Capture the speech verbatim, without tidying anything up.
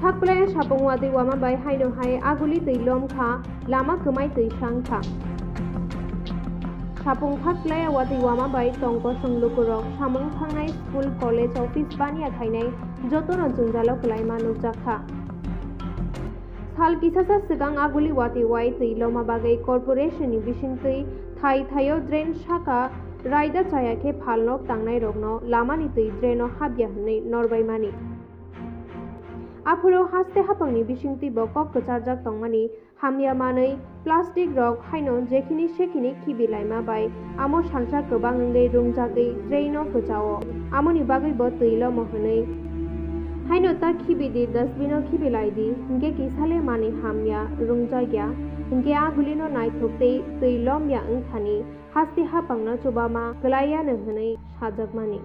Thakplaya sapung watwi wama bai haino hai aguli twi lom kha, lama kwmai twi sang kha. Sapung thakplaya watwi wama bai tong kosong lukurok samung thangnai school, college, office baniya khainai jotono jwngjalo kwlaima nukjak kha. Sal kisasa swkang aguli watwi wai twi loma bagwi corporation ni bisingtwi thai thaio drain saka raida chaya khe phalnok tangnairokno lamani twi draino hapya hwnwi norbaimani. Aphuru haste haphangni bisingtwibo kok kwcharjak tongmani hamya manwi plastic rok haino jekhini sekhini khibi laima bai amo salsa kwbang wngwi rungjagwi draino kwchao. Amoni bagwibo twi lomo hwnwi haino ta khibi di, dustbin o khibi lai di, hinkhe kisale mani hamya rungjak ya, hinkhe agulino naithok tei twi lom ya wngthani haste haphangno chubama kwlai yano hwnwi sajakmani.